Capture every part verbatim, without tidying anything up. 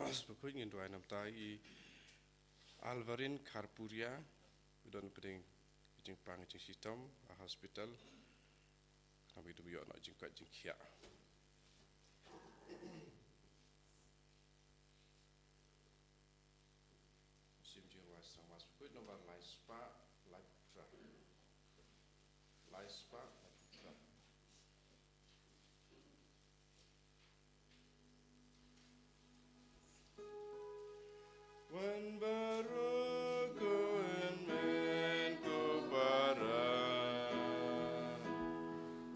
Bakhuid, ngin duwai namar i Alvarin Kharpuria, u don pdeng jingpang jingshitom ha hospital. Khnang ba i dum ïoh noh jingkoit jingkhiah. Sim jingruwai sang mas bakhuid, nombar lai spah laiphew phra. Lai spah laiphew phra. Wan baroh ko hynmen ko para,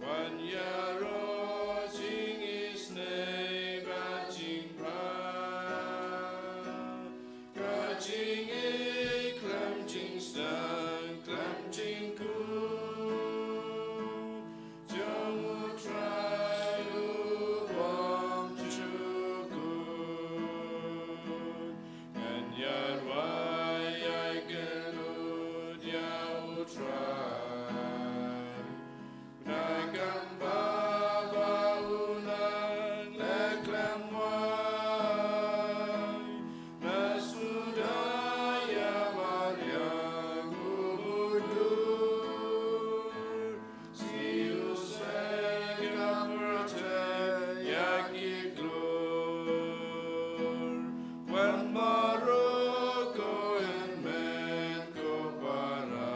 wan ïaroh jingisynei bad jingpang, ka jingïeit khlem jingsdang khlem jingkut jong U Trai U Bymjukut. Ngan ïaroh ïa ka lut ïa U Trai, na ka bynta ba u nang leh khlem wai, na suda ïa mariang u budur. Siew seh ka pyrthei ïa ki klur, wan baroh ko hynmen ko para,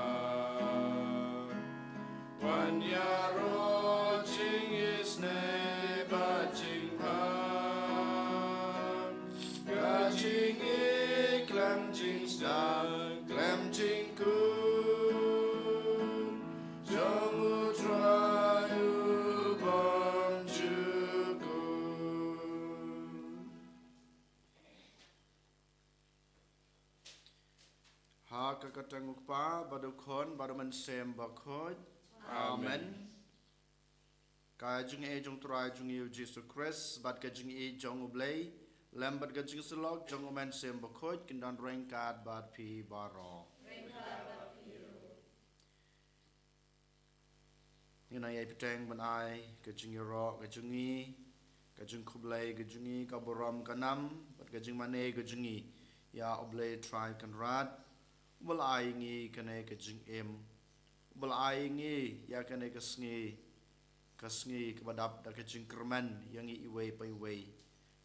wan ïaroh jingisynei bad jingpang, ka jingïeit khlem jingsdang khlem jingkut jong U Trai U Bymjukut. Ha ka kyrteng U Kpa bad U Khun bad U Mynsiem Bakhuid. Amen. Amen. Ka jingïeit jong U Trai jong ngi U Jisu Khrist bad ka jingïeit jong U Blei lem bad ka jingsyllok jong U Mynsiem Bakhuid kin don ryngkat bad phi baroh. Ngin nang ïai bteng ban ai ka jingïaroh ka jong ngi, ka jingkhublei ka jong ngi, ka burom ka nam bad ka jingmane ka jong ngi ïa U Blei Trai Kynrad, uba la ai ïa ngi kane ka jingim, uba la ai ïa ngi ïa kane ka sngi, ka sngi kaba dap da ka jingkyrmen ïa ngi iwei pa iwei,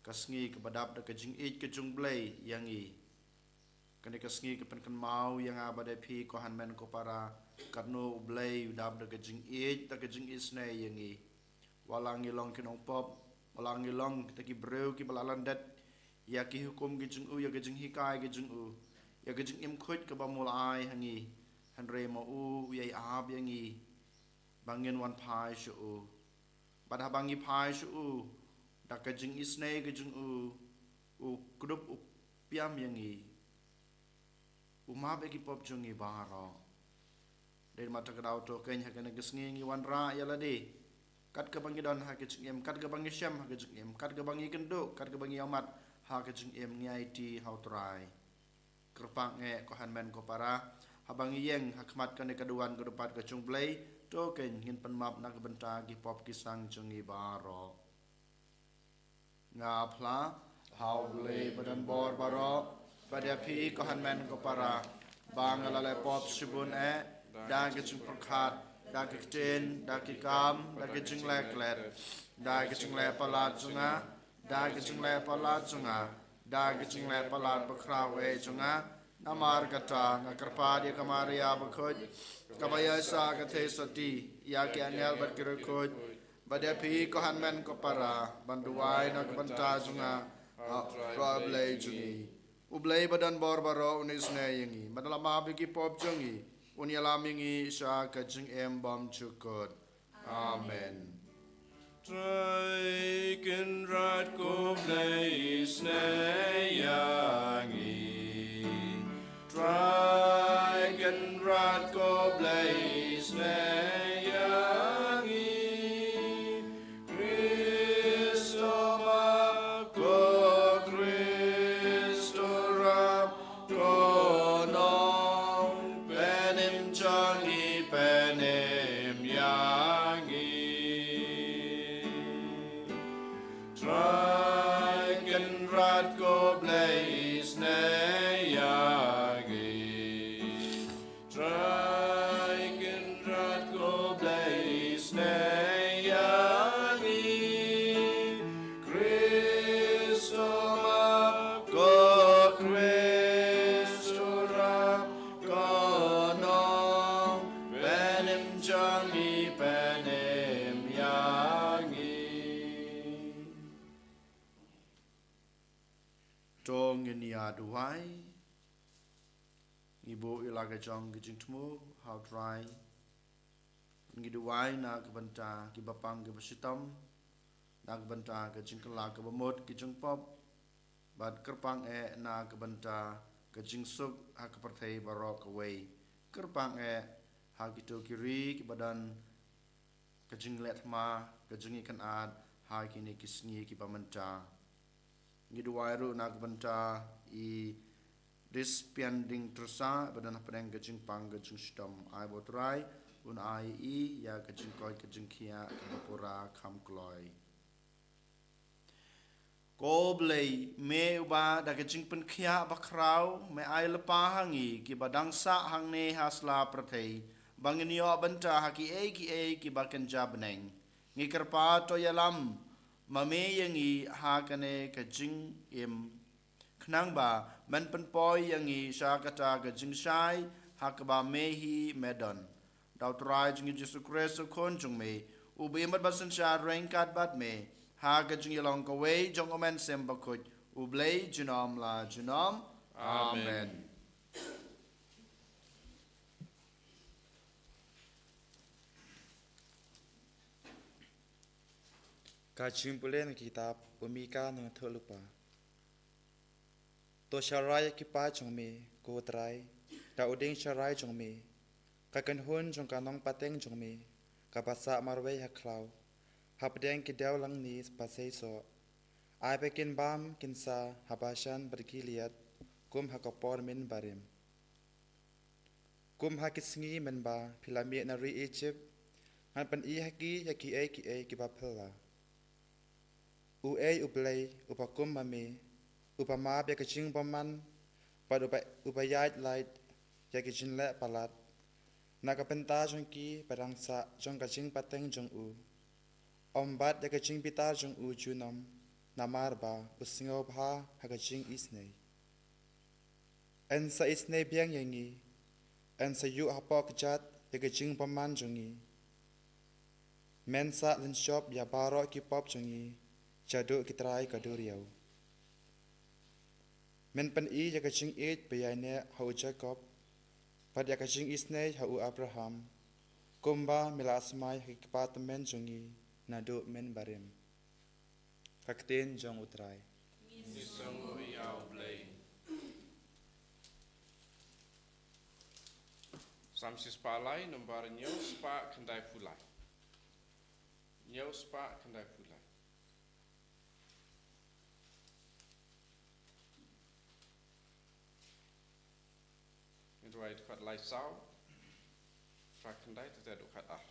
ka sngi kaba dap da ka jingïeit ka jong U Blei ïa ngi. Kane ka sngi ka pynkynmaw ïa nga bad ïa phi ko hynmen ko para, katno U Blei u dap da ka jingïeit, da ka jingisynei ïa ngi. Wat la ngi long ki nongpop, wat la ngi long kita ki briew kiba la lyndet ïa ki hukum ki jong u, ïa ka jinghikai ki jong u, ïa ka jingim khuid kaba u la ai ha ngi, hynrei ma u u ïai ap ïa ngi ba ngin wan phai sha u. Bad haba ngi phai sha u, da ka jingisynei ka jong u, u kdup u pyndam ïa ngi, u map ïa ki pop jong ngi baroh. Dei namar kata ka daw to keiñ ha kane ka sngi ngi wanrah ïa lade, kat kaba ngi don ha ka jingim, kat kaba ngi shem ha ka jingim, kat kaba ngi kynduh, kat kaba ngi ïohmat ha ka jingim, ngi aiti ha U Trai. Kyrpad ngin, ko hynmen ko para, haba ngi ïeng ha khmat kane ka duwan ka dupat ka jong U Blei, to keiñ ngin pynmap na ka bynta ki pop ki sang jong ngi baroh. Nga phla ha U Blei ba don bor baroh, bad ïa phi ko hynmen ko para, ba nga la leh pop shibun eh, da ka jingpyrkhat, da ka ktien, da ki kam, da ka jingleh klet, da ka jingleh palat jong nga, da ka jingleh palat jong nga, da ka jingleh palat bakhraw eh jong nga. Namar kata nga kyrpad ïa ka Maria bakhuid, kaba ïaisah ka theisotti, ïa ki angel bad ki riewkhuid, bad ïa phi ko hynmen ko para, ban duwai na ka bynta jong nga ha U Blei jong ngi. U Blei ba don bor baroh un isynei ïa ngi, bad un la map ïa ki pop jong ngi, un ïalam ïa ngi sha ka jingim bymjukut. Amen. Trai Kynrad ko Blei isynei ïa ngi. Trai Kynrad ko Blei isynei ïa ngi. Khristomap ko Khristorap, ko Nongpynim jong ngi, pynim ïa ngi. Trai Kynrad ko Blei ïa la ka jong ka jingthmu ha U Trai. Ngi duwai na ka bynta kiba pang kiba shitom, na ka bynta ka jingkylla kaba mut ki jingpop, bad kyrpang eh na ka bynta ka jingsuk ha ka pyrthei baroh kawei. Kyrpang eh ha kito ki ri kiba don ka jingleh thma, ka jingïakynad ha kine ki sngi kiba mynta. Ngi duwai ruh na ka bynta i Dispian Ding Tyrsa ba don hapdeng ka jingpang ka jingshitom. Ai ba U Trai un ai ïa i ïa ka jingkoit ka jingkhiah kaba pura kham kloi. Ko Blei, me uba da ka jingpynkhiah bakhraw me ai lypa ha ngi kiba dang sah hangne ha sla pyrthei, ba ngin ïoh bynta ha kiei kiei kiba kynja bneng. Ngi kyrpad to ïalam ma me ïa ngi ha kane ka jingim, khnang ba men pynpoi ïa ngi sha kata ka jingshai ha kaba me hi me don. Da U Trai jong ngi Jisu Khrist U Khun jong me, uba im bad synshar ryngkat bad me ha ka jingïalong kawei jong U Mynsiem Bakhuid, U Blei junom la junom. Amen. Amen. Ka jingpule na ka kitab u Mika, nongïathuhlypa. To sharai ïa ki paid jong me, ko Trai, da u dieng sharai jong me, ka kynhun jong ka nongpateng jong me, kaba sah marwei ha khlaw, hapdeng ki dewlangni ba seisoh. Ai ba kin bam kin sah ha Bashan bad Gilead, kum ha ka por mynbarim. Kum ha ki sngi mynba phi la mih na ri Ijipt, ngan pyni ha ki ïa kiei kiei kiba phylla. Uei U Blei uba kum ma me, uba map ïa ka jingbymman, bad uba, uba ïaid lait ïa ki jingïaleh palat na ka bynta jong ki ba dang sah jong ka jingpateng jong u, ym bat ïa ka jingbitar jong u junom, namar ba u sngewbha ha ka jingisnei. Yn sa isnei biang ïa ngi, yn sa ïuh hapoh kjat ïa ka jingbymman jong ngi. Men sa lynshop ïa baroh ki pop jong ngi, shaduh ki trai ka duriaw. Men pyni ïa ka jingïeit ba ïaineh ha u Jakob, bad ïa ka jingisnei ha u Abraham, kumba me la smai ha ki kpa tymmen jong ngi naduh mynbarim. Ka ktien jong U Trai. Ngi sngewnguh ïa U Blei. Salm shispah lai, nombar hynñiew spah khyndaiphew lai. Hynñiew spah khyndaiphew lai. Ngi duwai dkhot lai saw, phra khyndai, te te dkhot ar.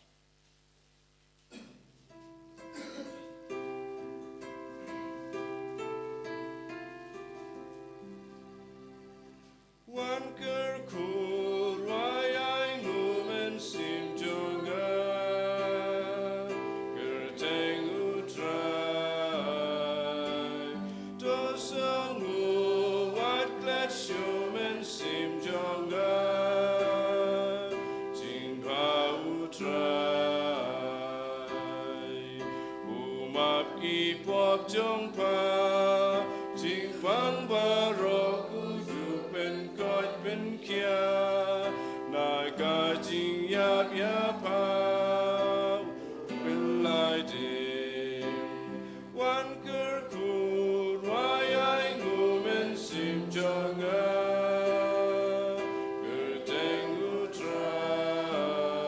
Wan kyrkhu ruh ïa u Mynsiem jong nga, kyrteng U Trai. To sngewnguh wat klet sha u Mynsiem jong nga, jingbha U Trai. U map ki pop jong pha, jingpang baroh u ju pynkoit pynkhiah, na ka jingïap ïa pha pynlait im. Wan kyrkhu ruh ïa u Mynsiem jong nga, kyrteng U Trai.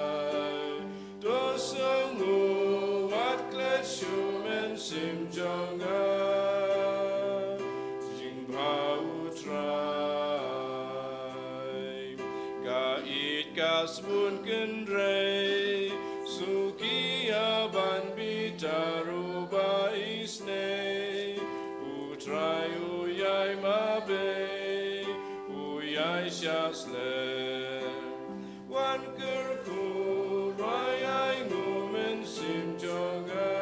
To sngewnguh wat klet sha u Mynsiem jong nga, jingbha U Trai. Ka ïeit ka sbun kynrei, suki ïa ban bitar uba isnei. U Trai u ïai mabei, u ïai shah slem. Wan kyrkhu ruh ïa u Mynsiem jong nga,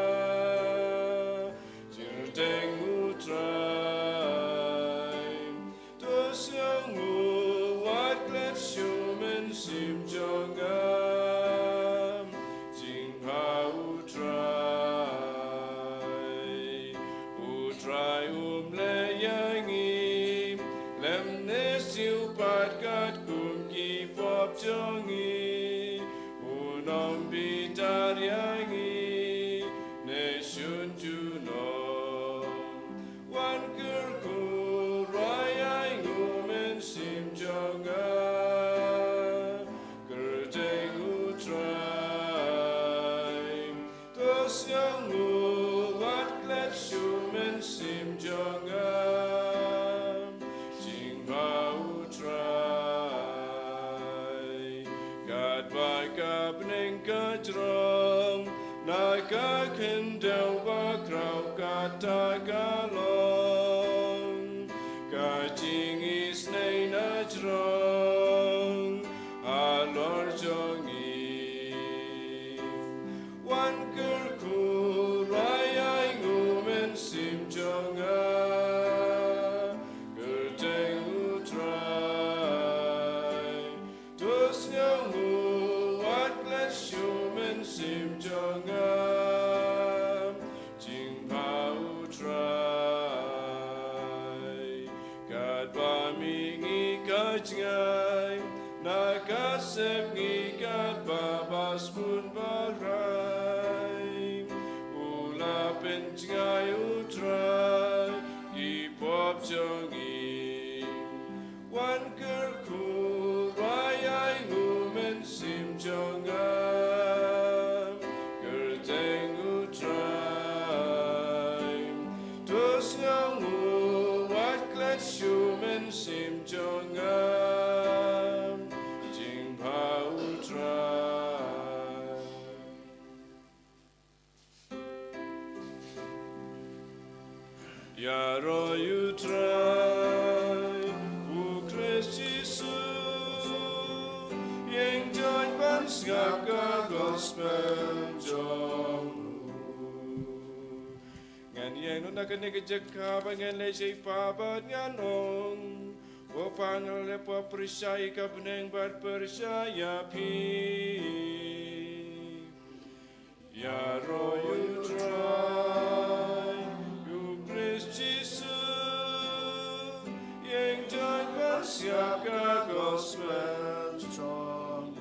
kyrteng U Trai. To sngewnguh wat klet sha u Mynsiem jong nga, jingbha U Trai. U Trai um leh ïa ngi, lymne siew pat katkum ki Ba ka bneng ka jrong na ka khyndew bakhraw, kata ka long ka jingisynei na jrong halor jong ngi. Wan kyrkhu ruh ïa ngi, U Mynsiem jong nga, kyrteng U Trai. To sngew, wat klet shuh, U Mynsiem jong nga, jingbha U Trai. Katba mihngi ka jngai, na ka sepngi katba ba sbun ba rai, u la pynjngai U Trai ki pop jong ngi. Wan kyrkhu ruh ïa ngi, U Mynsiem jong nga, kyrteng U Trai. To sngew, wat klet shuh, U Mynsiem jong nga, jingbha U Trai. Ïaroh ïa U Trai, U Khrist Jisu, ïeng jot ban sngap ka gospel jong u. Ngan ïeng noh na kane ka jaka ba ngan leit sha i Pa bad ngan ong, Ko Pa, nga la leh pop pyrshah ïa ka bneng bad pyrshah ïa phi. Ïaroh ïa U Trai, U Khrist Jisu, ïeng jot ban sngap ka gospel jong u.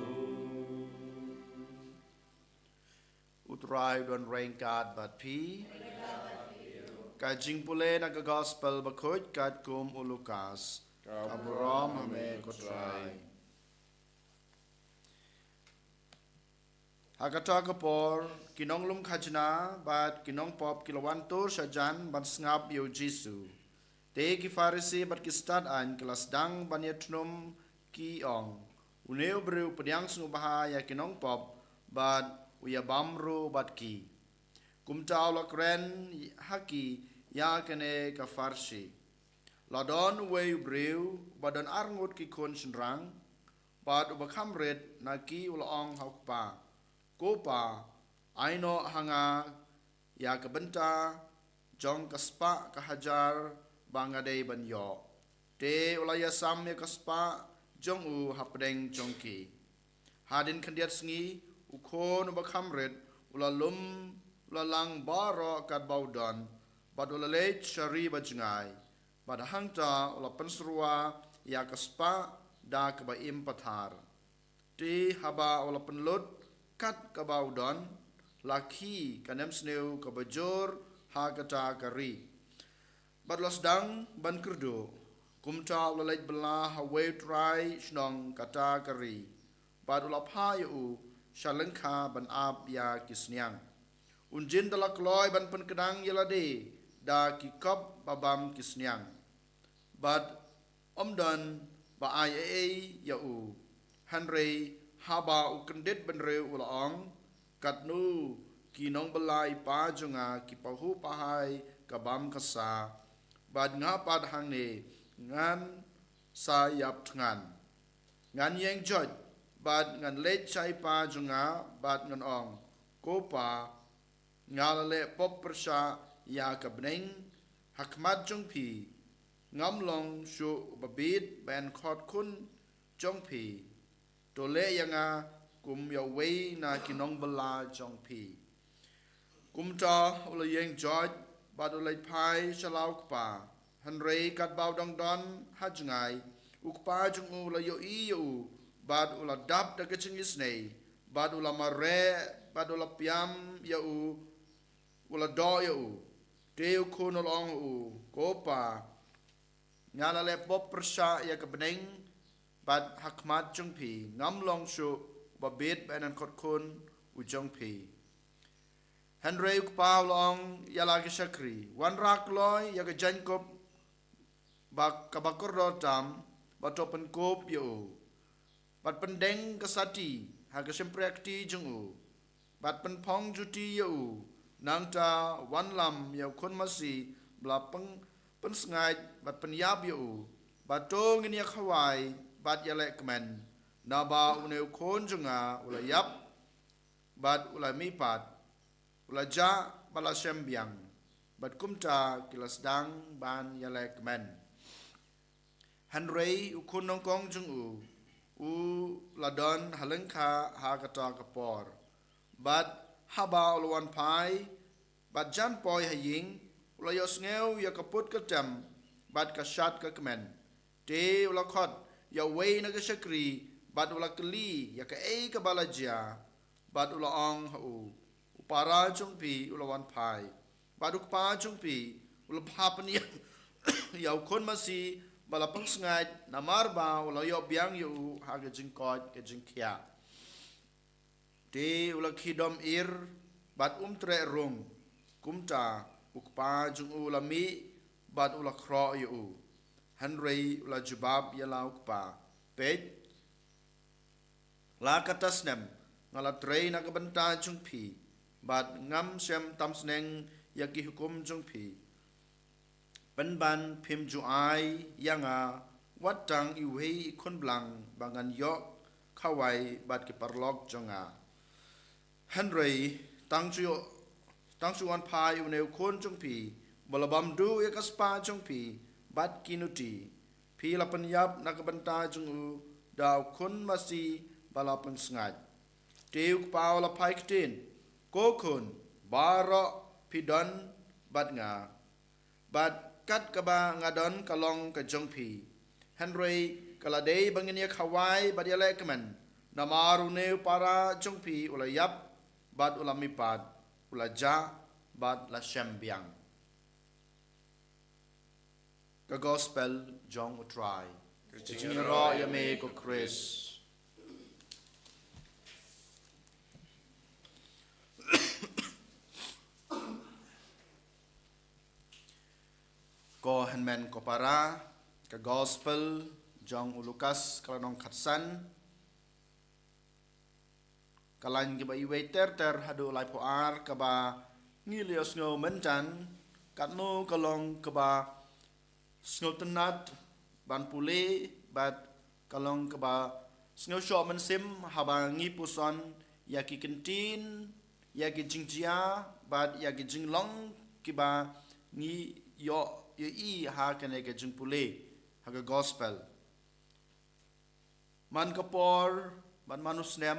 U Trai u don ryngkat bad phi. Ka jingpule na ka gospel bakhuid katkum u Lukas. Ka burom ha me ko Trai. Ha kata ka por, ki nonglum khajna bad ki nongpop ki la wan tur shajan ban sngap ïa u Jisu. Te ki Pharisi bad ki stad aiñ ki la sdang ban ïathnum, ki ong, Une u briew u pdiang sngewbha ïa ki nongpop bad u ïabam ruh bad ki. Kumta u la kren ha ki ïa kane ka pharshi. La don uwei u briew uba don arngut ki khun shynrang, bad uba kham rit na ki u la ong ha u kpa, Ko pa, ai noh ha nga ïa ka bynta jong ka spah ka hajar ba nga dei ban ïoh. Te u la ïasam ïa ka spah jong u hapdeng jong ki. Hadien khyndiat sngi, u khun uba kham rit u la lum, u la lang baroh katba u don, bad u la leit sha ri ba jngai. Bad hangta u la pynsyrwa ïa ka spah da kaba im pathar. Te haba u la pynlut kat kaba u don, la khie ka nemsniew kaba jur ha kata ka ri. Bad u la sdang ban kyrduh. Kumta u la leit bylla ha uwei u trai shnong kata ka ri. Bad u la phah ïa u sha lyngkha ban ap ïa ki sniang. Un jin da la kloi ban pynkdang ïa lade da ki kop ba bam ki sniang. Bad ym don ba ai ei ei ïa u. Hynrei haba u kyndit bynriew u la ong, Katno ki nongbylla i pa jong nga ki pahuh pahai ka bam ka sa, bad nga pat hangne ngan sa ïap thngan. Ngan ïeng joit bad ngan leit sha i pa jong nga bad ngan ong, Ko pa, nga la leh pop pyrshah ïa ka bneng ha khmat jong phi, ngam long shuh uba bit ba ïakhun khun jong phi. To leh ïa nga kum ïa uwei na ki nongbylla jong phi. Kumta u la ïeng joit bad u la leit phai sha la u kpa. Hynrei katba u dang don ha jngai, u kpa jong u u la ïohi ïa u, bad u la dap da ka jingisynei, bad u la mareh, bad u la piam ïa u, u la doh ïa u. Te u khun u la ong ha u, Ko pa, nga la leh pop pyrshah ïa ka bneng bad ha khmat jong phi, ngam long shuh uba bit ba ïakhun khun u jong phi. Hynrei u kpa u la ong ïa la ki shakri, Wanrah kloi ïa ka jaiñkup ba kaba kordor tam, bad to pynkup ïa u, bad pyndeng ka sati ha ka shympriahkti jong u, bad pynphong juti ïa u. Nangta wanlam ïa u khun masi ba la pyn- pynsngaid bad pynïap ïa u. Bad to ngin ïa khawai bad ïalehkmen, naba une u khun jong nga u la ïap bad u la mihpat, u la jah bad la shem biang. Bad kumta ki la sdang ban ïalehkmen. Hynrei u khun nyngkong jong u, u la don ha lyngkha ha kata ka por. Bad haba u la wan phai bad jan poi ha ïing, u la ïohsngew ïa ka put ka tem bad ka shad ka kmen. Te u la khot ïa uwei na ki shakri bad u la kylli ïa kaei kaba la jia. Bad u la ong ha u, u para jong phi u la wan phai, bad u kpa jong phi u la phah pynïap ïa u khun masi ba la pynsngaid, namar ba u la ïoh biang ïa u ha ka jingkoit ka jingkhiah. Te u la khie dom ir bad um treh rung. Kumta u kpa jong u u la mih bad u la khroh ïa u. Hynrei u la jubab ïa la u kpa, peit, la kata snem nga la trei na ka bynta jong phi, bad ngam shym tam sneng ïa ki hukum jong phi. Pynban phim ju ai ïa nga wat tang iwei i khun blang ba ngan ïoh khawai bad ki paralok jong nga. Hynrei tang shu, tang shu wan phai une u khun jong phi ba la bam duh ïa ka spah jong phi bad ki nuti. Phi la pynïap na ka bynta jong u da u khun masi ba la pynsngaid. Te u kpa u la phai ktien, ko khun, baroh phi don bad nga, bad kat kaba nga don ka long ka jong phi. Hynrei ka la dei ba ngin ïa khawai bad ïalehkmen, namar une u para jong phi u la ïap bad u la mihpat, u la jah bad la shem biang. Ka Gospel jong U Trai. Ka jingïaroh ïa me ko Khrist. Ko hynmen ko para, ka Gospel jong u Lukas ka lynnong khatsan, ka lain kaba iwei ter ter haduh laiphew ar, kaba ngi la ïohsngew mynta, katno ka long kaba sngewtynnat ban pule, bad ka long kaba sngewshoh mynsiem haba ngi puson ïa ki kyntien, ïa ki jingjia bad ïa ki jinglong kiba ngi ïoh ïohi ha kane ka jingpule ha ka Gospel. Man ka por, man man u snem,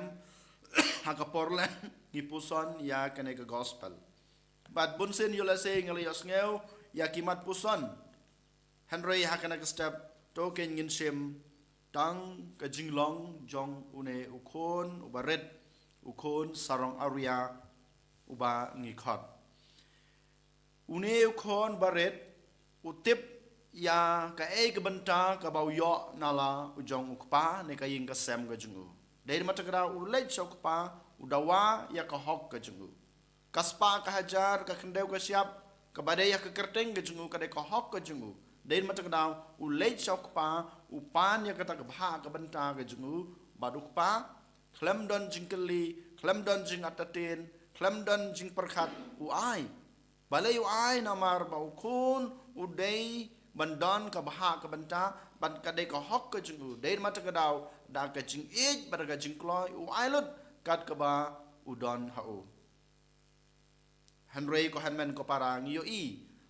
ha ka por leh ngi puson ïa kane ka Gospel. Bad bunsien ïoh lehse ngi la ïohsngew ïa ki mat puson. Hynrei ha kane ka step to kein ngin shim tang ka jinglong jong une u khun uba rit, u khun sarong awria uba ngi khot. Une u khun barit u tip ïa kaei ka bynta kaba u ïoh na la u jong u kpa ne ka ïing ka sem ka jong u. Dei na kata ka daw u leit sha u kpa, u dawa ïa ka hok ka jong u. Ka spah ka hajar, ka khyndew ka shyiap kaba dei ha ka kyrteng ka jong u ka dei ka hok ka jong u. Dei na kata ka daw u leit sha u kpa, u pan ïa kata ka bhah ka bynta ka jong u, bad u kpa khlem don jingkylli, khlem don jingatatien, khlem don jingpyrkhat, u ai. Balei u ai? Namar ba u khun u dei ban don ka bhah ka bynta, bad ka dei ka hok ka jong u. Dei na kata ka daw da ka jingïeit bad da ka jingkloi u ai lut kat kaba u don ha u. Hynrei ko hynmen ko para, ngi ïohi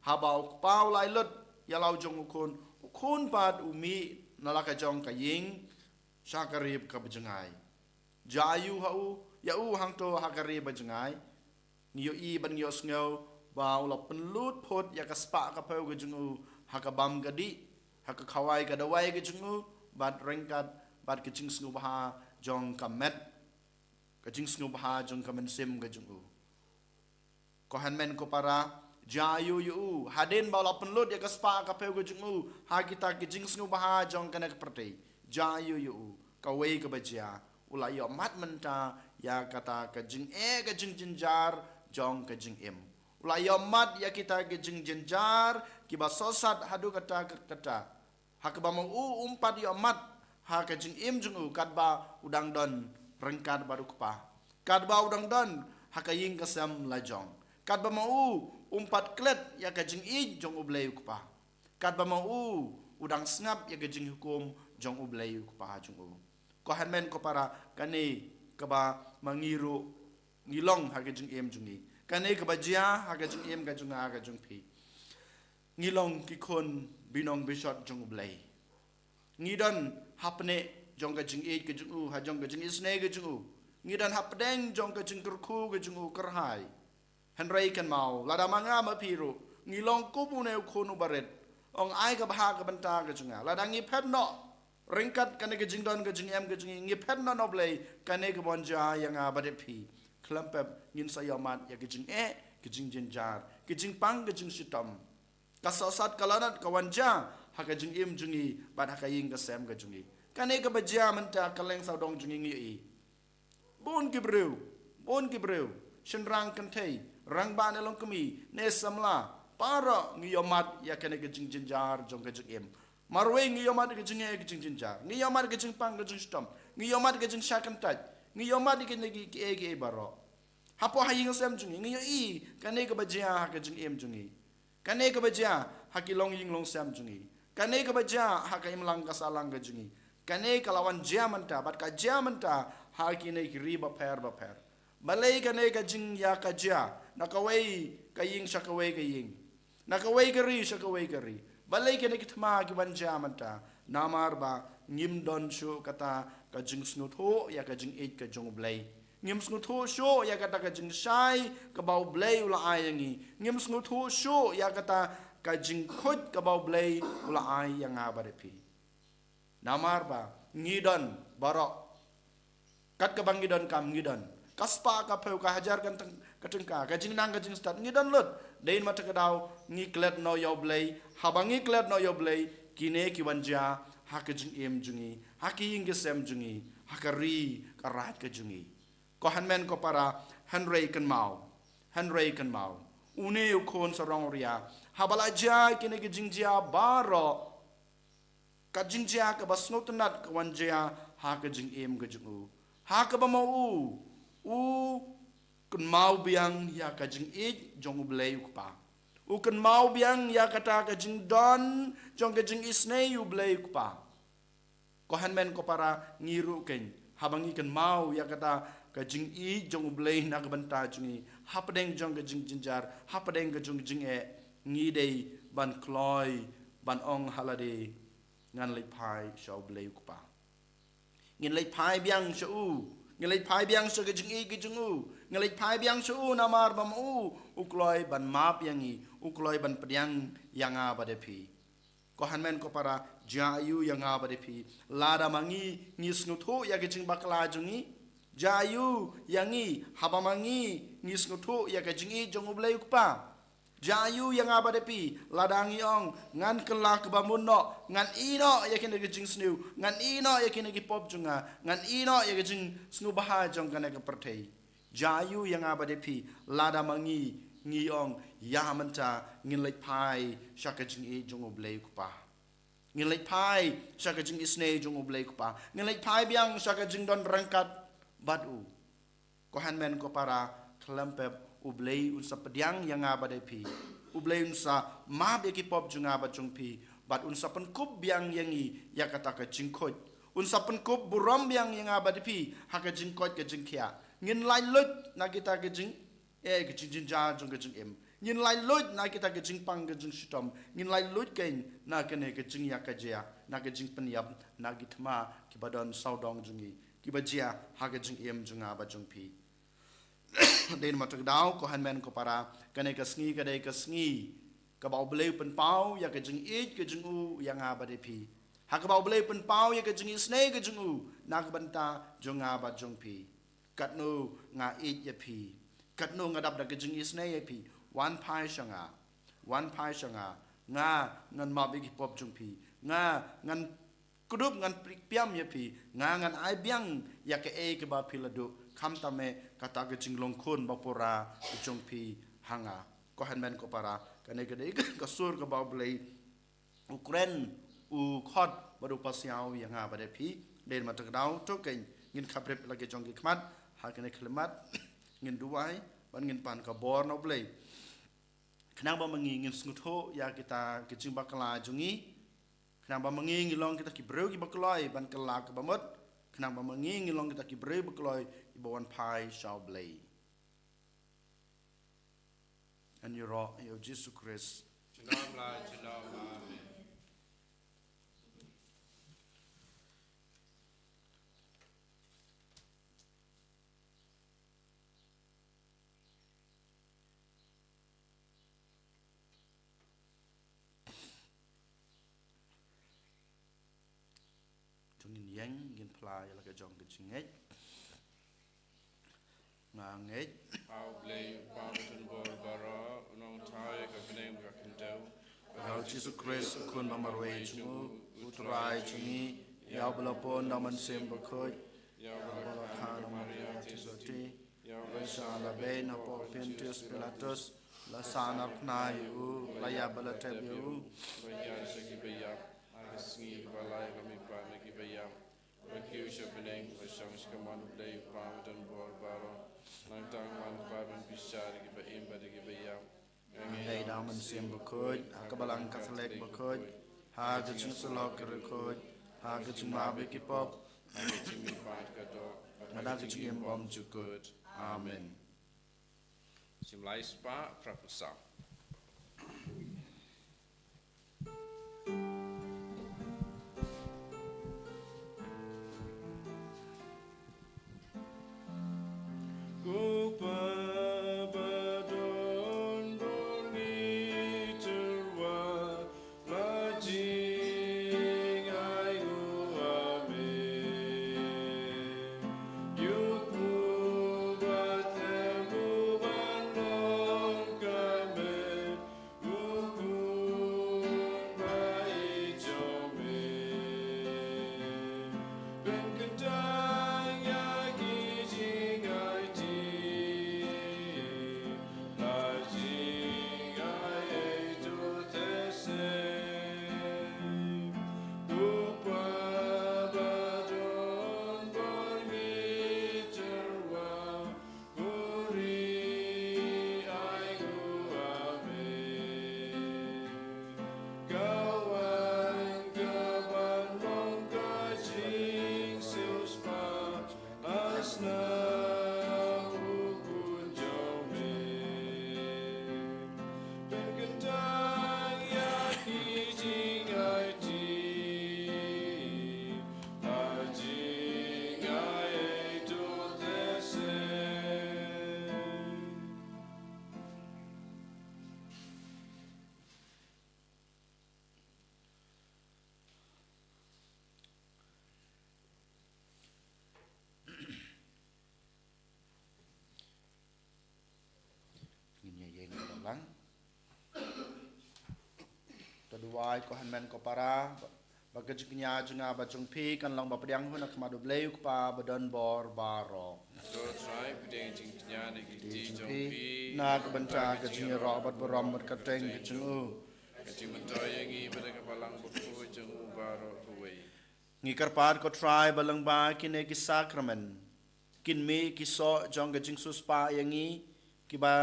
haba u kpa u la ai lut ïa la u jong u khun, u khun pat u mih na la ka jong ka ïing sha ka ri kaba jngai. Jia aiu ha u, ïa u hangto ha ka ri ba jngai? Ngi ïohi bad ngi ïohsngew ba u la pynlut phut ïa ka spah ka phew ka jong u ha ka bam ka dih, ha ka khawai ka dawai ka jong u, bad ryngkat bad ka jingsngewbha jong ka met, ka jingsngewbha jong ka mynsiem ka jong u. Ko hynmen ko para, jia aiu ïa u? Hadien ba u la pynlut ïa ka spah ka phew ka jong u ha kita ki jingsngewbha jong kane ka pyrthei, jia aiu ïa u? Kawei kaba jia, u la ïohmad mynta ïa kata ka jingeh ka jingjynjar jong ka jingim. U la ïohmad ïa kita ki jingjynjar kiba sosat haduh katta katta, ha kaba ma u um pat ïohmad ha ka jingim jong u katba u dang don ryngkat bad u Kpa. Katba u dang don ha ka ïing ka sem la jong. Katba ma u um pat klet ïa ka jingïeit jong U Blei u Kpa. Katba ma u u dang sngap ïa ka jinghukum jong U Blei u Kpa jong u. Ko hynmen ko para, kane kaba ma ngi ruh ngi long ha ka jingim jong ngi. Kane kaba jia ha ka jingim ka jong nga ka jong phi. Ngi long ki khun binong bishot jong U Blei. Ngi don hapdeng jong ka jingïeit ka jong u, ha jong ka jingisynei ka jong u. Ngi don hapdeng jong ka jingkyrkhu ka jong u kyrhai. Hynrei kynmaw, lada ma nga ma phi ruh ngi long kum une u khun u barit, ong ai ka bha ka bynta ka jong nga. Lada ngi phet noh ryngkat kane ka jingdon ka jingem ka jong ngi, ngi phet noh na U Blei, kane kaban jia ïa nga bad ïa phi. Khlem pep ngin sa ïohmad ïa ka jingeh, ka jingjynjar, ka jingpang ka jingshitom. Ka sohsat ka lanot ka wan jia ha ka jingim jong ngi bad ha ka ïing ka sem ka jong ngi. Kane kaba jia mynta ka leng sawdong jong ngi ngi ïohi. Bun ki briew, bun ki briew, shynrang kynthei, rangbah ne longkmie, ne samla, baroh ngi ïohmad ïa kane ka jingjynjar jong ka jingim. Marwei ngi ïohmad ka jingeh ka jingjynjar, ngi ïohmad ka jingpang ka jingshitom, ngi ïohmad ka jingshah kyntait, ngi ïohmad ïa kine ki, ki, ki, ki baroh. Hapoh ha ïing sem jong ngi ngi ïohi kane kaba jia ha ka jingim jong ngi. Kane kaba jia ha ki longïing longsem jong ngi. Kane kaba jia ha ka imlang ka sahlang ka jong ngi. Kane ka la wan jia mynta, bad ka jia mynta ha kine ki ri bapher bapher. Balei kane ka jingïakajia na kawei ka ïing sha kawei ka ïing, na kawei ka ri sha kawei ka ri? Balei kine ki thma ki wan jia mynta? Namar ba ngim don shuh kata ka jingsngewthuh ïa ka jingïeit ka jong U Blei. Ngim sngewthuh shuh ïa kata ka jingshai kaba U Blei u la ai ïa ngi. Ngim sngewthuh shuh ïa kata ka jingkhuid kaba U Blei u la ai ïa nga bad ïa phi. Namar ba ngi don baroh kat kaba ngi donkam, ngi don ka spah ka phew, ka hajar ka tyng-, ka tyngka, ka jingnang ka jingstad, ngi don lut. Dei namar kata ka daw ngi klet noh ïa U Blei. Haba ngi klet noh ïa U Blei, kine ki wan jia ha ka jingim jong ngi, ha ki ïing ki sem jong ngi, ha ka ri ka raid ka jong ngi. Ko hynmen ko para, hynrei kynmaw, hynrei kynmaw, une u khun sarong ria, haba la jia kine ki jingjia baroh, ka jingjia kaba sngewtynnat ka wan jia ha ka jingim ka jong u. Ha kaba ma u, u kynmaw biang ïa ka jingïeit jong U Blei u Kpa. U kynmaw biang ïa kata ka jingdon jong ka jingisynei U Blei u Kpa. Ko hynmen ko para, ngi ruh kein, haba ngi kynmaw ïa kata ka jingïeit jong U Blei na ka bynta jong ngi, hapdeng jong ka jingjynjar, hapdeng ka jong jingeh, ngi dei ban kloi, ban ong ha lade, ngan leit phai sha U Blei u Kpa. Ngin leit phai biang sha u. Ngin leit phai biang sha ka jingïeit ka jong u. Ngin leit phai biang sha u namar ba ma u u kloi ban map ïa ngi, u kloi ban pdiang ïa nga bad ïa phi. Ko hynmen ko para, jia aiu ïa nga bad ïa phi lada ma ngi ngi sngewthuh ïa ka jingbakla jong ngi? Jia aiu ïa ngi haba ma ngi ngi sngewthuh ïa ka jingïeit jong U Blei u Kpa? Jia aiu ïa nga bad ïa phi lada ngi ong, ngan kylla kaba mut noh, ngan ïeh noh ïa kine ki jingsniew, ngan ïeh noh ïa kine ki pop jong nga, ngan ïeh noh ïa ki jingsngewbha jong kane ka pyrthei? Jia aiu ïa nga bad ïa phi lada ma ngi ngi ong, ïa mynta ngin leit phai sha ka jingïeit jong U Blei u Kpa. Ngin leit phai sha ka jingisynei jong U Blei u Kpa. Ngin leit phai biang sha ka jingdon ryngkat bad u. Ko hynmen ko para, khlem pep U Blei un sa pdiang ïa nga bad ïa phi. U Blei un sa map ïa ki pop jong nga bad jong phi, bad un sa pynkup biang ïa ngi ïa kata ka jingkhuid. Un sa pynkup burom biang ïa nga bad ïa phi ha ka jingkoit ka jingkhiah. Ngin lait luid na kita ka jing, eh, ka jingjynjar jong ka jingim. Ngin lait luid na kita ka jingpang ka jingshitom. Ngin lait luid kein na kane ka jingïakajia, na ka jingpynïap na ki thma kiba don sawdong jong ngi, kiba jia ha ka jingim jong nga bad jong phi. Dei namar kata ka daw, ko hynmen ko para, kane ka sngi ka dei ka sngi kaba U Blei u pynpaw ïa ka jingïeit ka jong u ïa nga bad ïa phi. Ha kaba U Blei u pynpaw ïa ka jingisynei ka jong u na ka bynta jong nga bad jong phi. Katno nga ïeit ïa phi, katno nga dap da ka jingisynei ïa phi. Wan phai sha nga, wan phai sha nga. Nga ngan map ïa ki pop jong phi. Nga ngan kdup, ngan pyrkhat ïa phi. Nga ngan ai biang ïa kaei kaba phi la duh. Khamtam eh kata ka jinglong khun bapura jong phi ha nga. Ko hynmen ko para, kane ka dei ka sur kaba U Blei u kren, u khot bad u pasiaw ïa nga bad ïa phi. Dei namar kata ka daw, to kein, Ngin khapbrip la ki jong ki khmat ha kane ka khyllipmat. Ngin duwai ban ngin pan ka bor na U Blei. Khnang ba ma ngi ngin sngewthuh ïa kita ki jingbakla jong ngi. Khnang ba ma ngi ngin long kita ki briew kiba kloi ban kylla kaba mut. Khnang ba ma ngi ngin long kita ki briew ba kloi kiba wan phai sha U Blei. Ngan ïaroh ïa U Jisu Khrist. Junom la junom, amen. To ngin ïeng, ngin phla ïa la ka jong ka jingngeit. Nga ngeit ha U Blei U Kpa badonbor baroh, U Nongthaw ïa ka bneng bad ka khyndew, ha U Jisu Khrist U Khun ba marwei jong U, U Trai jong ngi, ïa uba la pun da U Mynsiem Bakhuid, ïa uba la kha na Maria Theisotti, ïa uba la shah la beiñ hapoh Pontius Pilatus, la sahnarphna ïa u, la ïap bad la tep ïa u, la ïaid sha kiba ïap, ha ka sngi kaba lai la mihpat na kiba ïap, la kiew sha bneng, la shong sha ka mon U Blei U Kpa badonbor baroh. Nangta un wan pat ban bishar ïa kiba im bad ïa kiba ïap. Nga ngeit da U Mynsiem Bakhuid, ha ka Balang Katholik bakhuid, ha ka jingïasyllok ki riewkhuid, ha ka jingmap ïa ki pop, ha ka jingmihpat ka doh, bad ha ka jingim bymjukut. Amen. Shim lai spah, phra phew saw. Ko Pa badonbor, ngi tyrwa la jingainguh, amen. Ïa u kpu ba them, u ban long kmen, u khun ba ïeit jong me. Pynkyntang ïa ki jingaiti, la jingai ei to te se. Ko Pa badonbor, ngi tyrwa, ko ri ainguh, amen. Ka wan ka ban long ka jingsiewspah, la snoh u Khun jong me. Pynkyntang ïa ki jingaiti, la jingai ei to te se. Ngin ïa ïeng bad lang. To duwai ko hynmen ko para, ba ka jingkñia jong nga bad jong phi kan long ba pdiang hun ha khmat U Blei U Kpa badonbor baroh. To Trai, pdiang jingkñia na ki kti jong phi, na ka bynta ka jingïaroh bad burom bad ka kyrteng ka jong u. Ka jingmyntoi ïa ngi bad ïa ka Balang Bakhuid jong u baroh kawei. Ngi kyrpad ko Trai ba lyngba kine ki sakramen, kin mih ki soh jong ka jingsiewspah ïa ngi, kiba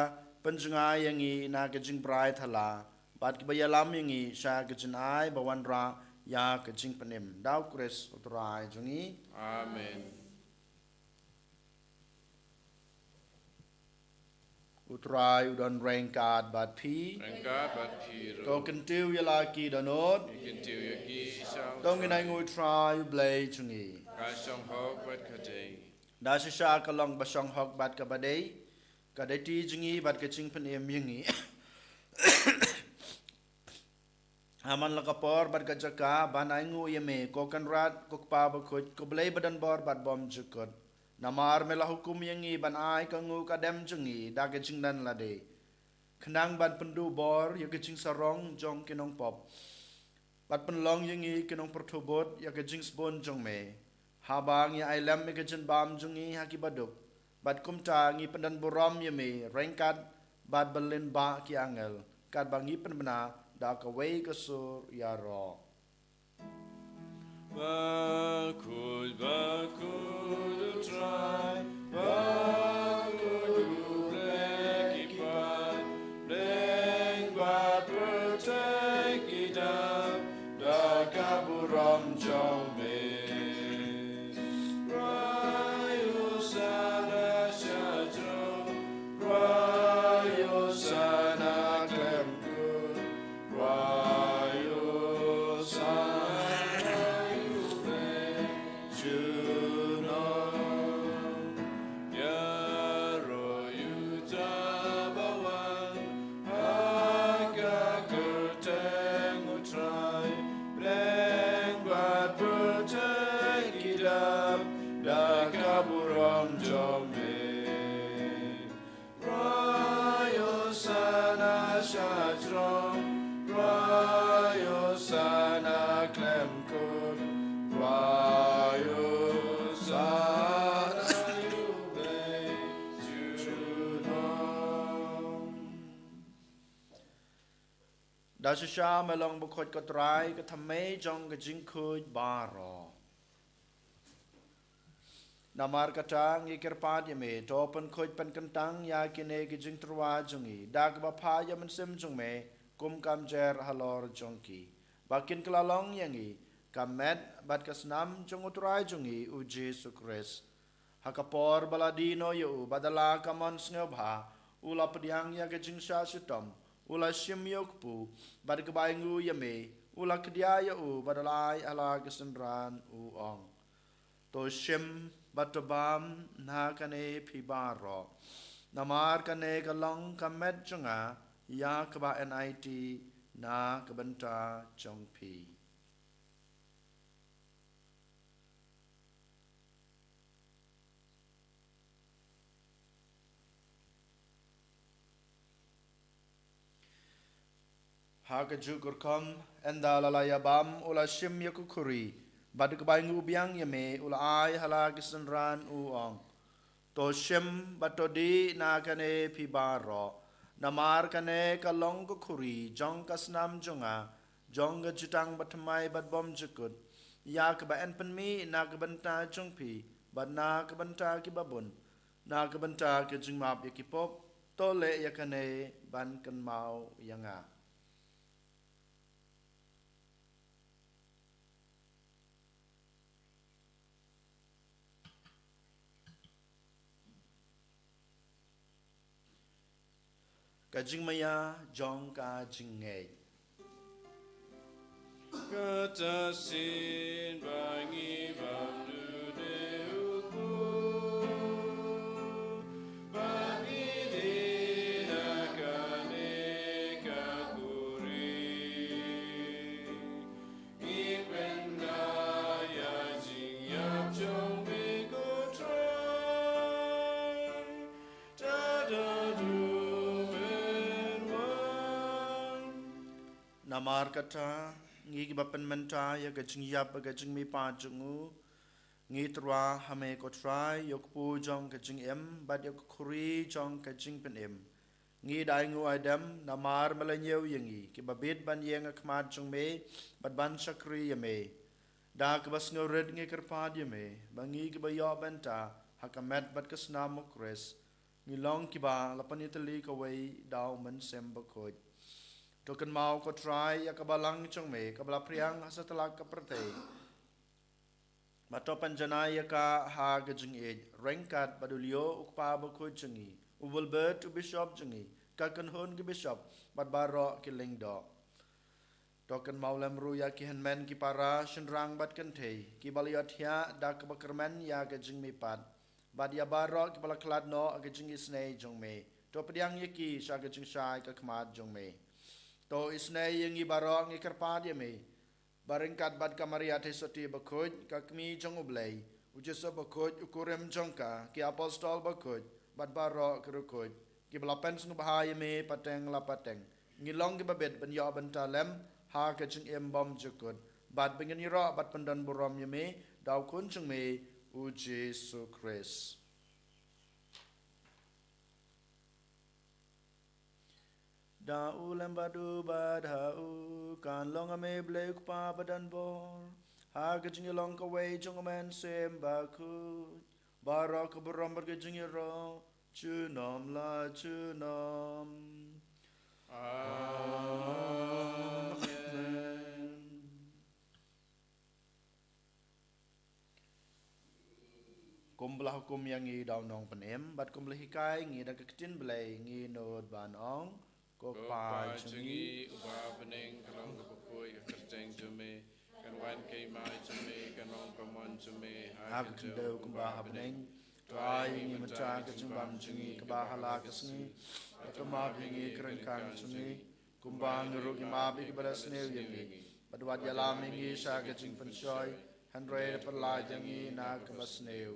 pynjngai ïa ngi na ka jingbrai thala, bad kiba ïalam ïa ngi sha ka jingai ba wanrah ïa ka jingpynim. Da U Khrist U Trai jong ngi. Amen. U Trai u don ryngkat bad phi. Ryngkat bad phi ruh. To kyntiew ïa la ki dohnud. Ngi kyntiew ïa ki sha U Trai. To ngin ainguh ïa U Trai U Blei jong ngi. Ka shong hok bad ka dei. Da shisha ka long ba shong hok bad kaba dei, ka dei ti jong ngi bad ka jingpynim ïa ngi. Ha man la ka por bad ka jaka ban ainguh ïa me, ko Kynrad, ko Kpa Bakhuid, ko Blei badonbor bad bymjukut. Namar me la hukum ïa ngi ban ai ka nguh ka dem jong ngi da ka jingdon lade, khnang ban pynduh bor ïa ka jingsarong jong ki nongpop, bad pynlong ïa ngi ki nongpyrthuh bud ïa ka jingsbun jong me. Haba ngi ai lem ïa ka jingbam jong ngi ha ki baduk, bad kumta ngi pyndonburom ïa me ryngkat bad ba lyngba ki angel, katba ngi pynbna da kawei ka sur ïaroh. Bakhuid, bakhuid, Da shisha me long bakhuid, ko Trai, ka thymmei jong ka jingkhuid baroh. Namar kata ngi kyrpad ïa me, to pynkhuid pynkyntang ïa kine ki jingtyrwa jong ngi da kaba phah ïa u Mynsiem jong me kum ka mjer halor jong ki, ba kin kylla long ïa ngi ka met bad ka snam jong u Trai jong ngi u Jisu Khrist. Ha ka por ba la die noh ïa u, bad da la ka mon sngewbha, u la pdiang ïa ka jingshah shitom, u la shim ïa u kpu, bad ka bai nguh ïa me, u la kdiah ïa u, bad da la ai ha la ka synran, u ong: To shim bad to bam na kane phi baroh. Namar kane ka long ka met jong nga, ïa kaba enai ti na ka bynta jong phi. Ha kajuh ka rukom, ynda la la ïa bam, u la shim ïa ka khuri, bad ka bai nguh biang ïa me, u la ai ha la ka synran, u ong: To shim bad to dih na kane phi baroh. Namar kane ka long ka khuri jong ka snam jong nga, jong ka jutang bathymmai bad bymjukut, ïa kaba yn pynmih na ka bynta jong phi bad na ka bynta kiba bun, na ka bynta ka jingmap ïa ki pop. To leh ïa kane ban kynmaw ïa nga. Ka jingmaïa jong ka jingngeit. Kata shisien ba ngi bam duh de u kpu, ba ngi dih na kane ka khuri, ngi pynda ïa ka jingïap jong me, ko Trai, tad haduh phin wan. Namar kata, ngi kiba pynmynta ïa ka jingïap bad ka jingmihpat jong u, ngi tyrwa ha me, ko Trai, ïa u kpu jong ka jingim bad ïa ka khuri jong ka jingpynim. Ngi da ai nguh ai dem namar me la ñiew ïa ngi kiba bit ban ïeng ha khmat jong me bad ban shakri ïa me. Da kaba sngewrit ngi kyrpad ïa me ba ngi kiba ïoh bynta ha ka met bad ka snam u Khrist, ngi long kiba la pynïatylli kawei da u Mynsiem Bakhuid. To kynmaw, ko Trai, ïa ka balang jong me kaba la phriang ha satlak ka pyrthei, bad to pynjanai ïa ka ha ka jingïeit, ryngkat bad u Leo u kpa bakhuid jong ngi, u Wilbert u bishop jong ngi, ka kynhun ki bishop bad baroh ki lyngdoh. To kynmaw lem ruh ïa ki hynmen ki para, shynrang bad kynthei kiba la ïohthiah da kaba kyrmen ïa ka jingmihpat, bad ïa baroh kiba la khlad noh ha ka jingisynei jong me. To pdiang ïa ki sha ka jingshai ka khmat jong me. To isynei ïa ngi baroh, ngi kyrpad ïa me, ba ryngkat bad ka Maria Theisotti bakhuid, ka Kmie jong u Blei, u Joseph bakhuid, u kurim jong ka, ki apostol bakhuid, bad baroh ki riewkhuid kiba la pynsngewbha ïa me pateng la pateng, ngi long kiba bit ban ïoh bynta lem ha ka jingim bymjukut, bad ba ngin ïaroh bad pyndonburom ïa me da u Khun jong me, u Jisu Khrist. Da u lem bad u bad ha u, kan long ha me, Blei u Kpa badonbor, ha ka jingïalong kawei jong u Mynsiem Bakhuid, baroh ka burom bad ka jingïaroh junom la junom. Amen. Kumba la hukum ïa ngi da u Nongpynim, bad kumba la hikai ngi da ka ktien Blei, ngi nud ban ong: Ko Kpa jong ngi uba ha bneng, ka long kaba khuid ka kyrteng jong me, kan wan ka hima jong me, kan long ka mon jong me ha ka khyndew kumba ha bneng. To ai ïa ngi mynta ka jingbam jong ngi kaba ha la ka sngi, bad to map ïa ngi ki ryngkang jong ngi, kumba ngi ruh ngi map ïa kiba la sniew ïa ngi. Bad wat ïalam ïa ngi sha ka jingpynshoi, hynrei to pynlait ïa ngi na kaba sniew.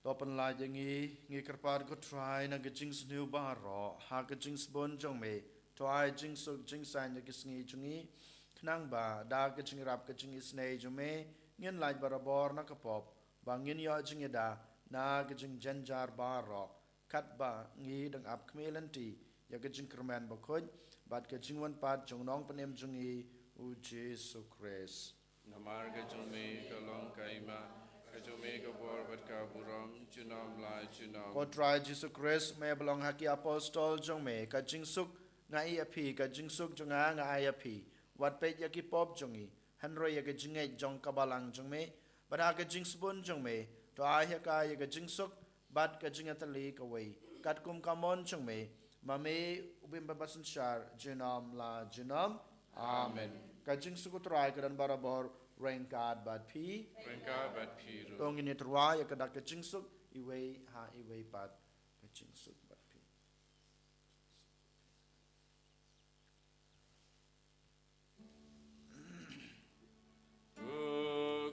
To pynlait ïa ngi, ngi kyrpad, ko Trai, na ka jingsniew baroh ha ka jingsbun jong me. To ai jingsuk jingsaiñ ïa ki sngi jong ngi, khnang ba da ka jingïarap ka jingisynei jong me, ngin lait barabor na ka pop, ba ngin ïoh jingïada na ka jingjynjar baroh, katba ngi dang ap khmih lynti ïa ka jingkyrmen bakhuid, bad ka jingwan pat jong u Nongpynim jong ngi u Jisu Khrist. Namar ka jong me ka long ka hima, ka jong me ka bor bad ka burom, junom la junom. Ko Trai Jisu Khrist, me ba long ha ki apostol jong me, ka jingsuk nga ai ïa phi, ka jingsuk jong nga nga ai ïa phi. Wat peit ïa ki pop jong ngi, hynrei ïa ka jingngeit jong ka balang jong me, bad ha ka jingsbun jong me, to ai ha ka ïa ka jingsuk bad ka jingïatylli kawei, katkum ka mon jong me, ma me u bym ba basynshar, junom la junom. Amen. Amen. Ka jingsuk u Trai ka don barabor ryngkat bad phi. Ryngkat bad phi ruh. To ngin ïatyrwa ïa ka dak ka jingsuk, iwei ha iwei pat, ka jingsuk bad phi. U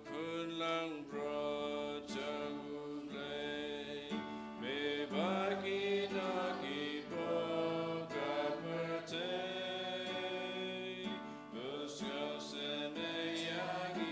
khun langbrot jong U Blei, me bad kino ki pop ka pyrthei, to sngewsynei ïa ngi.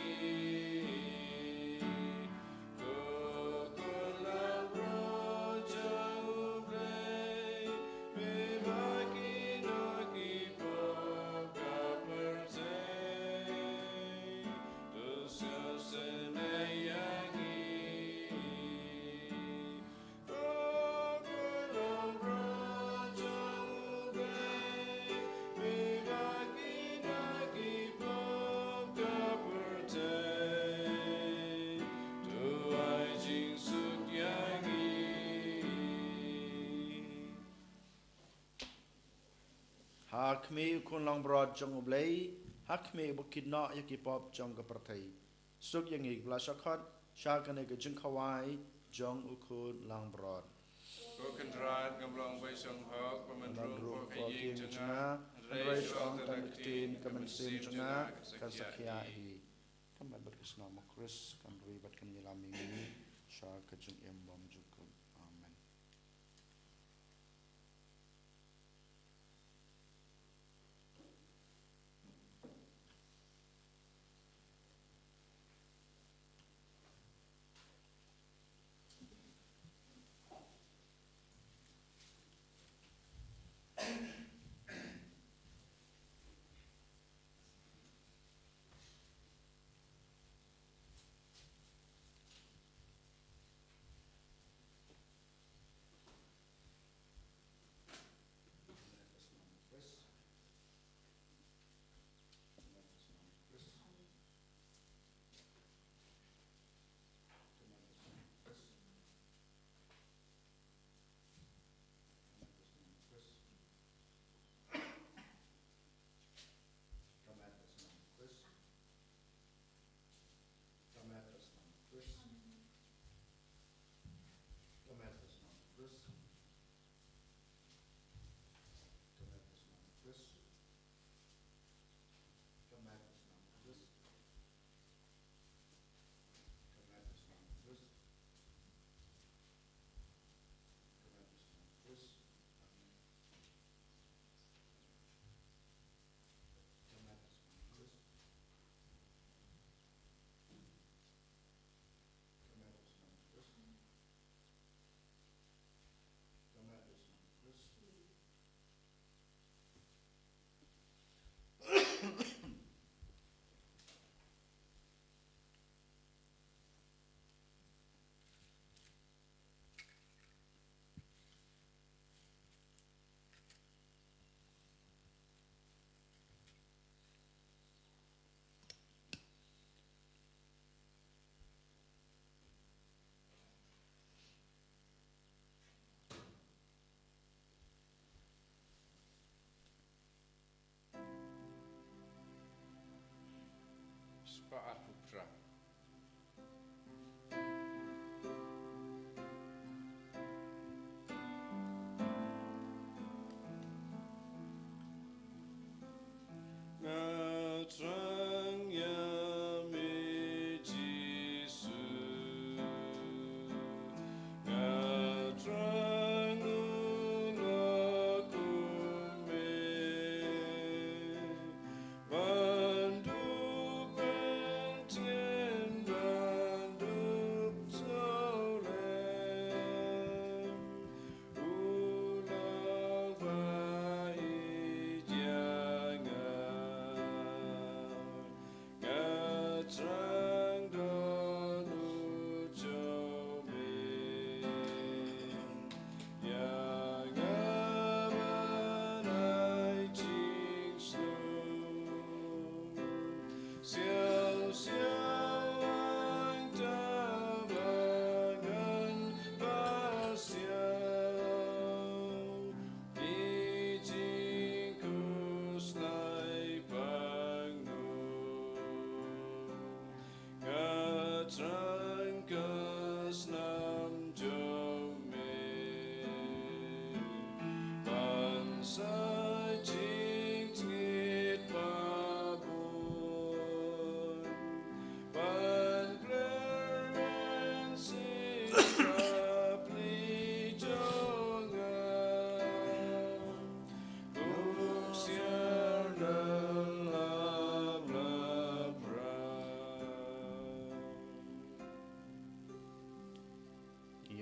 Ha khmih u khun langbrot jong U Blei, ha khmih u ba kit noh ïa ki pop jong ka pyrthei. Suk ïa ngi kiba la shah khot sha kane ka jingkhawai jong u khun langbrot. Ko Kynrad, ngam long ba ïashongsuk, ba men rung ko ka ïing jong nga, hynrei shu ong tang ka ktien, ka mynsiem jong nga kan sa khia hi. Kan mih bad ka snam u Khrist, kan roi bad kan ïalam ïa ngi sha ka jingim bymjukut. Amen.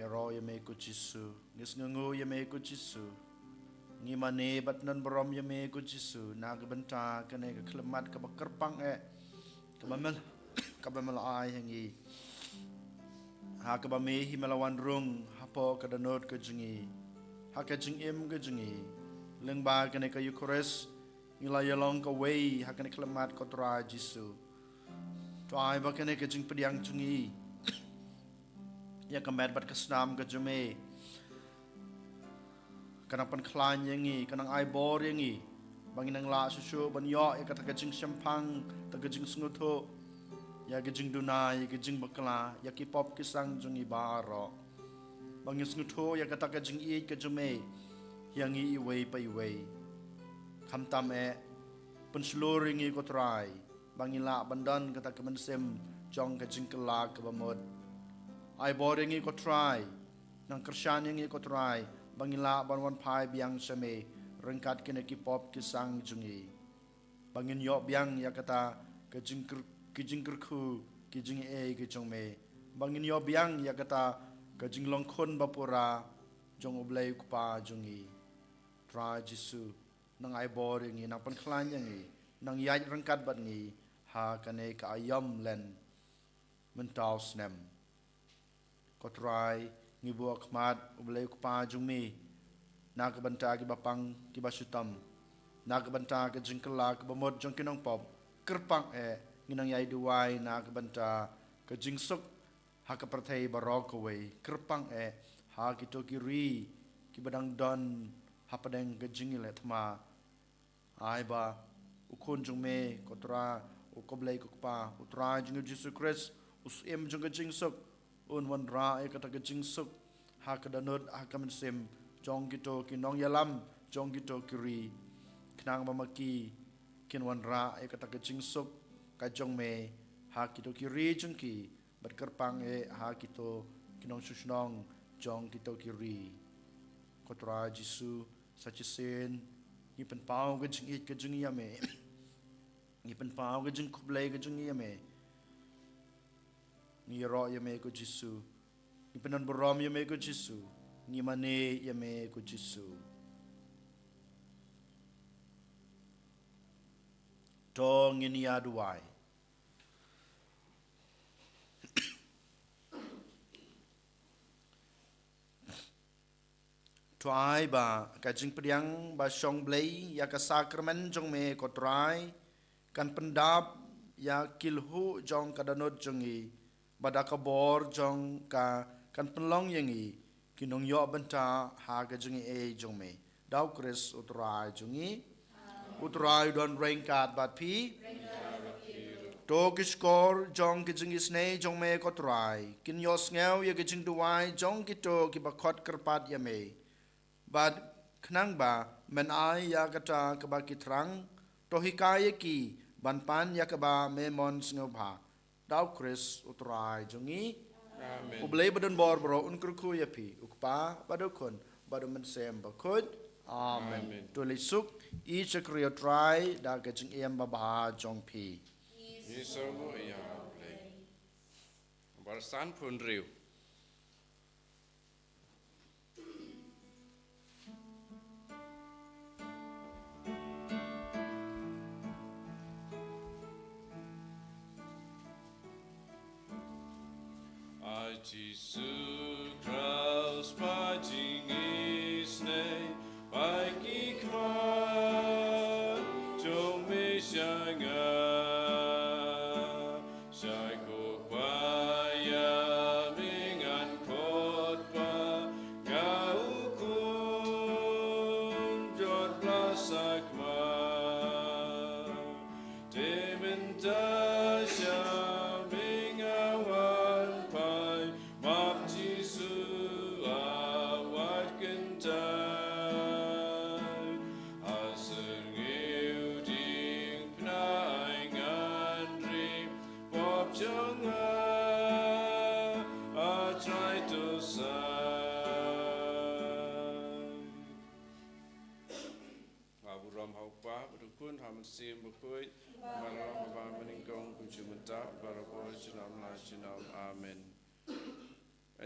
Ro ïa me ko Jisu, ngi sngewnguh ïa me ko Jisu. Ngi mane bad nang burom ïa me ko Jisu na ka bynta kane ka khyllipmat kaba kyrpang eh, kaba me la, kaba me la ai ha ngi. Ha kaba me hi me la wan rung hapoh ka dohnud ka jong ngi, ha ka jingim ka jong ngi. Lyngba kane ka Eukharist ngi la ïalong kawei ha kane ka khyllipmat ko Trai Jisu. To ai ba kane ka jingpdiang jong ngi ïa ka met bad ka snam ka jong me ka nang pynkhlaiñ ïa ngi, ka nang ai bor ïa ngi, ba ngin nang lah shuh shuh ban ïoh ïa kata ka jingshemphang, kata ka jingsngewthuh, ïa ka jingduna, ïa ka jingbakla ïa ki pop ki sang jong ngi baroh. Ba ngin sngewthuh ïa kata ka jingïeit ka jong me ïa ngi iwei pa iwei. Khamtam eh, pynshlur ïa ngi ko Trai, ba ngin lah ban don kata ka mynsiem jong ka jingkylla kaba mut. Ai bor ïa ngi ko Trai, nang kyrshan ïa ngi ko Trai, ba ngin lah ban wan phai biang sha me ryngkat kine ki pop ki sang jong ngi. Ba ngin ïoh biang ïa kata ka jingkyr-, ki jingkyrkhu, ki jingaiei ki jong me. Ba ngin ïoh biang ïa kata ka jinglong khun bapura jong U Blei U Kpa jong ngi. Trai Jisu, nang ai bor ïa ngi, nang pynkhlaiñ ïa ngi, nang ïaid ryngkat bad ngi ha kane ka aïom len mynta u snem. Ko Trai, ngi buh khmat U Blei U Kpa jong me na ka bynta kiba pang kiba shitom, na ka bynta ka jingkylla kaba mut jong ki nongpop. Kyrpang eh, ngi nang ïai duwai na ka bynta ka jingsuk ha ka pyrthei baroh kawei. Kyrpang eh ha kito ki ri kiba dang don hapdeng ka jingïaleh thma. Ai ba u Khun jong me ko Trai, U Blei U Kpa, U Trai jong ngi U Jisu Khrist, U Syiem jong ka jingsuk, un wanrah ïa kata ka jingsuk ha ka dohnud, ha ka mynsiem jong kito ki nongïalam, jong kito ki ri, khnang ba ma ki kin wanrah ïa kata ka jingsuk ka jong me ha kito ki ri jong ki, bad kyrpang eh ha kito ki nongshong shnong jong kito ki ri. Ko Trai Jisu, sa shisien ngi pynpaw ka jingïeit ka jong ngi ïa me. Ngi pynpaw ka jingkhublei ka jong ngi ïa me. Ngi ïaroh ïa me ko Jisu. Ngi pynban burom ïa me ko Jisu. Ngi mane ïa me ko Jisu. To ngin ïa duwai. To ai ba ka jingpdiang ba shong Blei ïa ka sakramen jong me ko Trai, kan pyndap ïa ki lhuh jong ka dohnud jong ngi, bad da ka bor jong ka kan pynlong ïa ngi ki nongïoh bynta ha ka jingaiei jong me. Da U Khrist U Trai jong ngi. U Trai u don ryngkat bad phi. To ki shkor jong ka jingisynei jong me ko Trai kin ïohsngew ïa ka jingduwai jong kito kiba khot kyrpad ïa me. Bad khnang ba men ai ïa kata kaba ki thrang, to hikai ïa ki ban pan ïa kaba me mon sngewbha. Da U Khrist U Trai jong ngi. Amen. U Blei badonbor baroh un kyrkhu ïa phi, U Kpa bad U Khun bad U Mynsiem Bakhuid. Amen. Amen. To leit suk, ïeit shakri U Trai da ka jingim babha jong phi. Ngi sngewbha ïa U Blei. Bar san phew hynriew. Ai Jisu Khrist, ba jingisynei, ba ki khmat jong me sha nga. Shai ko ba ïa me ngan khot ba nga u khun jot bla sakma. Te mynta sha me nga wan phai, map Jisu a wat kyntai. A syrngiew ding pynai ngan ri pop jong nga, a Trai to sai. Nga burom ha U Kpa bad U Khun, ha U Mynsiem Bakhuid. Baroh haba mynnyngkong kum shu mynta, baroh por junom la junom. Amen.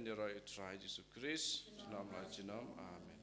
Ïaroh ïa u Trai Jisu Khrist junom la junom. Amen.